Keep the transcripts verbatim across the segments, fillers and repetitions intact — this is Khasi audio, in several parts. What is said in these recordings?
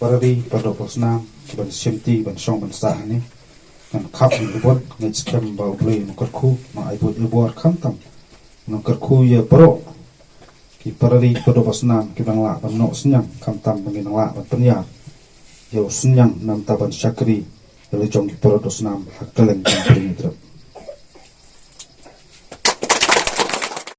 Para ri para doh para snam, ki ban shim ti ban shong ban sah hangne. Ngan khap ngan bud ngan skhem ba U Blei un kyrkhu, ngan ai bud ai bor khamtam. Ngan kyrkhu ïa baroh ki para ri para doh para snam ki ban lah ban noh synñiang khamtam ba ngin lah ban pynïar ïa u synñiang namar ban shakri ïa la jong ki para doh snam ha kylleng ka ri Hynñiewtrep.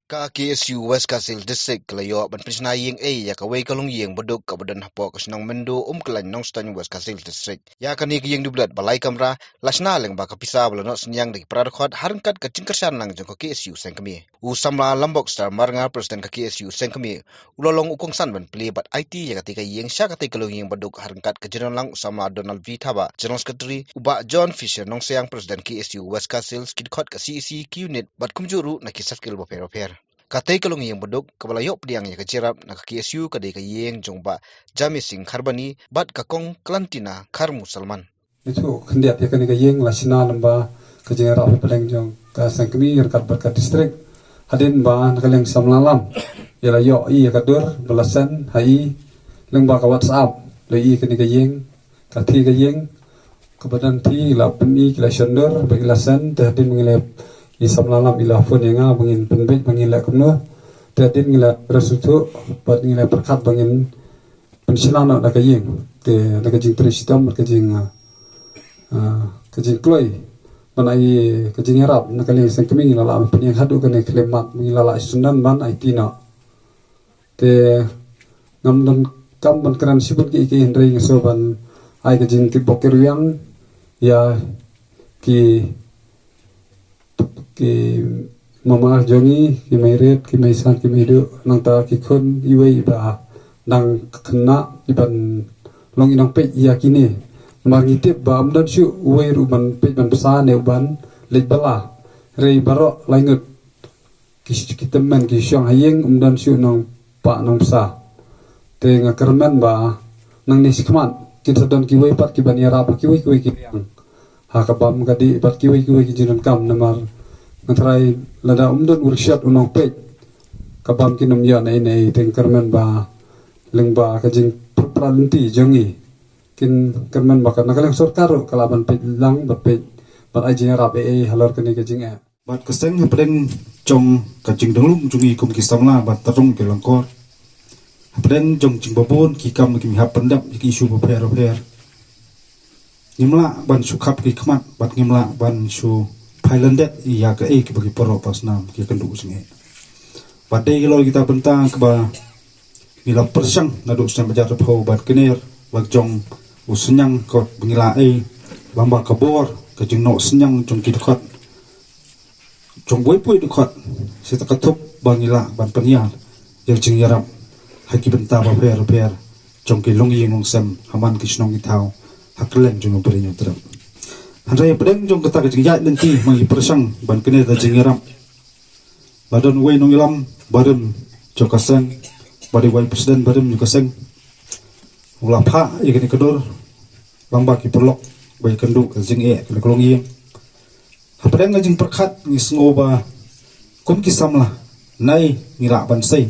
Ka K S U West Khasi Hills District ka la ïoh ban pynshna ïing ei ïa kawei ka longïing baduk kaba don hapoh ka shnong Myndu, Umklein, Nongstoiñ, West Khasi Hills District. Ïa kane ka ïing dewbilat ba lai kamra la shna lyngba ka pisa ba la noh synñiang da ki para dkhot ha ryngkat ka jingkyrshan lang jong ka K S U Sengkmie. U samla Lambok Star Marngar, President ka K S U Sengkmie, u la long u kongsan ban plie bad aiti ïa katei ka ïing sha katei ka longïing baduk ha ryngkat ka jingdon lang u samla Donald V Thabah, General Secretary, u bah John Fisher Nongsiang, President K S U West Khasi Hills, ki dkhot ka C E C, ki unit bad kumjuh ruh na ki circle bapher bapher. Katei ka longïing baduk kaba la ïoh pdiang ïa ka jingïarap na ka K S U ka dei ka ïing jong u bah Jami Singh Kharbani bad ka kong Klantina Kharmu Salman. Ngi shu khyndiat ïa kane ka ïing la shna lyngba ka jingïarap hapdeng jong ka Sengkmie ryngkat bad ka district. Hadien ba na ka liang samla lam ïa la ïoh i ïa ka dur ba la send ha i lyngba ka WhatsApp, la i kane ka ïing, ka thi ka ïing, kaba dang thi la pyni ki la shon dur ba ki la send, te hadien ba ngi la, i samla lam i la phone ïa nga ba ngin pynbeit ba ngin leh kumno. Te hadien ngi la rem sngewthuh bad ngi la pyrkhat ba ngin pynshna noh na ka ïing. Te na ka jingtrei shitom bad ka jing, ah, ah, ka jingkloi ban ai ka jingïarap na ka liang Sengkmie ngi la lah ban pynïeng haduh kane ka khyllipmat, ngi la lah shisyndon ban aiti noh. Te ngam donkam ban kren shibun kiei kiei hynrei nga sngew ban ai ka jingkyrpad kyrwiang ïa ki ki mama jong ngi, ki mei rit, ki mei san, ki mei duh, nangta ki khun iwei iba dang khynnah iban long i nongpeit ïa kine. Namar ngi tip ba ym don shuh uwei ruh ban peit ban bsa ne uban leit bylla. Hynrei baroh lai ngut ki, ki tymmen ki shong ha ïing, ym don shuh nongpah nongbsa. Te nga kyrmen ba nangne shakhmat kin sa don kiwei pat kiban ïarap ha kiwei kiwei ki liang, ha ka bam ka dih bad kiwei kiwei ki jingdonkam. Namar nga tharai lada ym don u Rashad u nongpeit, ka bam kin ym ïoh na ei na ei. Te nga kyrmen ba lyngba ka jingpyrshah lynti jong ngi, kin kyrmen ba ka, na ka liang sorkar ruh ka lah ban peit lang bad peit bad ai jingïarap ei ei halor kane ka jingeh. Bad ka seng hapdeng jong ka jingdonglum jong ngi kum ki samla ban tyrong ki lyngkor. Hapdeng jong jingbabun ki kam ki hap pyndep ïa ki issue bapher bapher. Ngim lah ban shu khap ki khmat bad ngim lah ban shu phai lyndet ïa kaei kaba ki para para snam ki kynduh jingeh. Bad dei halor kita bynta kaba ngi la pyrshang naduh snem hajar arphew ban kner la jong u synñiang kot ba ngi la ei, lyngba ka bor ka jingnoh synñiang jong ki dkhot, jong uwei pa uwei dkhot, sha ka thup ba ngi lah ban pynïar ïa ka jingïarap ha ki bynta bapher bapher jong ki longïing longsem ha man ki shnong ki thaw ha kylleng jong u Bri Hynñiewtrep. Hynrei hapdeng jong kata ka jingïaid lynti ma ngi pyrshang ban kner da jingïarap, la don uwei nongïalam barim jong ka seng, ba dei uwei president barim jong ka seng, u la phah ïa kane ka dur lyngba ki paralok ba ïakynduh ka jingeh kane ka longïing. Hapdeng ka jingpyrkhat ngi sngew ba kum ki samla, naei ngi lah ban sei,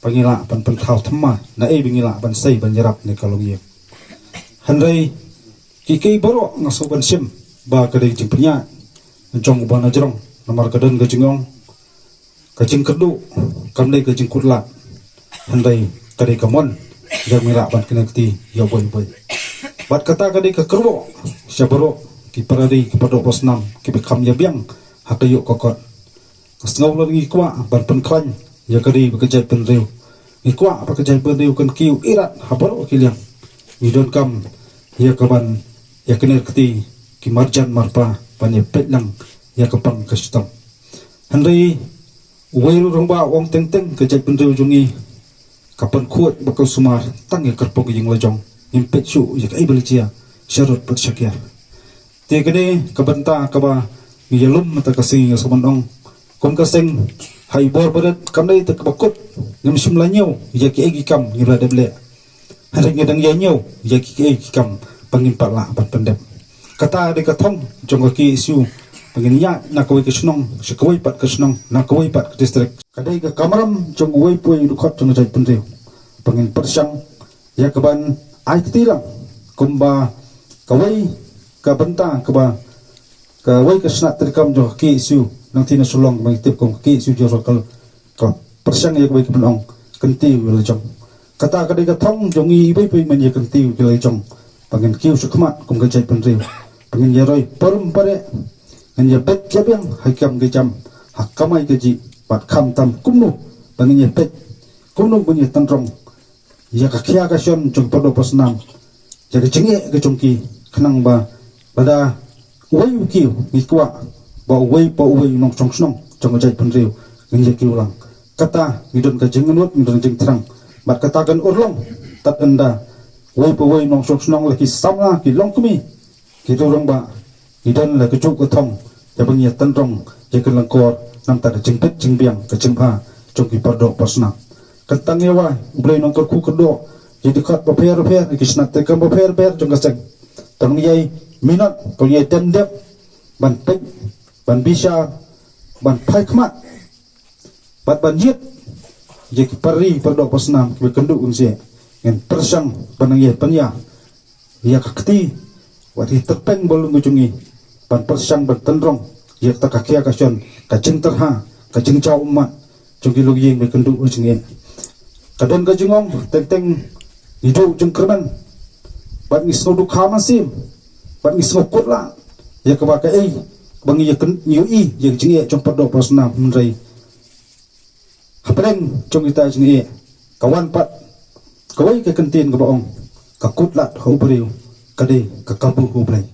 ba ngi lah ban pynthaw thymmai naei ba ngi lah ban sei ban ïarap ne ka longïing. Hynrei kiei kiei baroh nga sngew ban shim ba ka dei ka jingpynïaid jong uba na jrong, namar ka don ka jingong, ka jingkyrduh kam dei ka jingkut lad, hynrei ka dei ka mon ïa ba ngi lah ban kner kti ïa uwei uwei. Bad kata ka dei ka kyrwoh sha baroh ki para ri ki para doh para snam kiba kham ïa biang ha ka ïoh ka kot. Nga sngew lada ngi kwah ban pynkhlaiñ ïa ka ri bad ka jaitbynriew, ngi kwah ba ka jaitbynriew kan kiew irat ha baroh ki liang, ngi donkam ïa ka ban ïa kner kti ki marjan marpa ban ïa peit lang ïa ka pang ka shitom. Hynrei uwei ruh u rangbah u ong teng teng ka jaitbynriew jong ngi ka pynkhuid bad ka sumar tang ïa ka kyrpong ka ïing la jong, ngim peit shuh ïa kaei ba la jia sharud bad shakiar. Te kane ka bynta kaba ngi ïalum mynta ka sngi nga sngewbha ban ong, kum ka seng ha i bor barit kam dei te kaba kut, ngim shym la ñiew ïa kiei ki kam ngi la dep leh. Hynrei ngi dang ïa ñiew ïa kiei ki kam ba ngim pat lah ban pyndep. Kata dei ka thong jong ka K S U ba ngin ïaid na kawei ka shnong sha kawei pat ka shnong, na kawei pat ka district. Ka dei ka kamram jong uwei pa uwei u dkhot jong ka jaitbynriew ba ngin pyrshang ïa ka ban ai kti lang kumba kawei ka bynta kaba kawei ka shnat treikam jong ka K S U nangta na Shillong kaba ngi tip kum ka K S U General Circle ka pyrshang ïa kawei ka ban ong kyntiew ïa la jong. Kata ka dei ka thong jong ngi iwei pa iwei ban ïa kyntiew ïa la jong ba ngin kiew shakhmat kum ka jaitbynriew ba ngin ïa roi parum pareh ngin ïa bet ïa biang ha ki kam ki jam ha kamai kajih bad khamtam kumno ba ngin ïa peit kumno ban ïa tynrong ïa ka khia ka shon jong pyrdo pyrsnam ïa ka jingeh ka jong ki khnang ba lada uwei u kiew ngi kwah ba uwei pa uwei u nongshong shnong jong ka jaitbynriew ngin ïa kiew lang. Kata ngi don ka jingngeit ngi don ka jingthrang bad kata kan urlong tat ynda uwei pa uwei u nongshong shnong la ki samla ki longkmie ki riew rangbah ngi don la ka juh ka thong ïa ba ngi ïa tynrong ïa ka lyngkor namta ka jingbit jingbiang ka jingbha jong ki pyrdo pyrsnam. Kan tang ïa wai U Blei nongkyrkhu kyrdoh ïa dkhot bapher bapher ki shnat treikam bapher bapher jong ka seng. Tang ïa minot tang ïa dem dem ban peit ban bishar ban phai khmat bad ban ïit ïa ki parri pyrdo pyrsnam kiba kynduh kynsieh ngin pyrshang ban nang ïa pynïar ïa ka kti wat hi tyrpeng ba lung ka jong ngi ban pyrshang ban tynrong ïa kata ka khia ka shon ka jingtyrha ka jingjaw ummat jong ki longïing ba kynduh ka jingeh. Ka don ka jingong teng teng ngi duh jingkyrmen bad ngi sngew dukha mynsiem bad ngi sngew kut lad ïa kaba kaei ba ngi ïa kyn ngi ïohi ïa ka jingeh jong pyrdo pyrsnam hynrei hapdeng jong kita jingeh ka wan pat kawei ka kyntien kaba ong ka kut lad ha u briew ka dei ka kabu ha U Blei.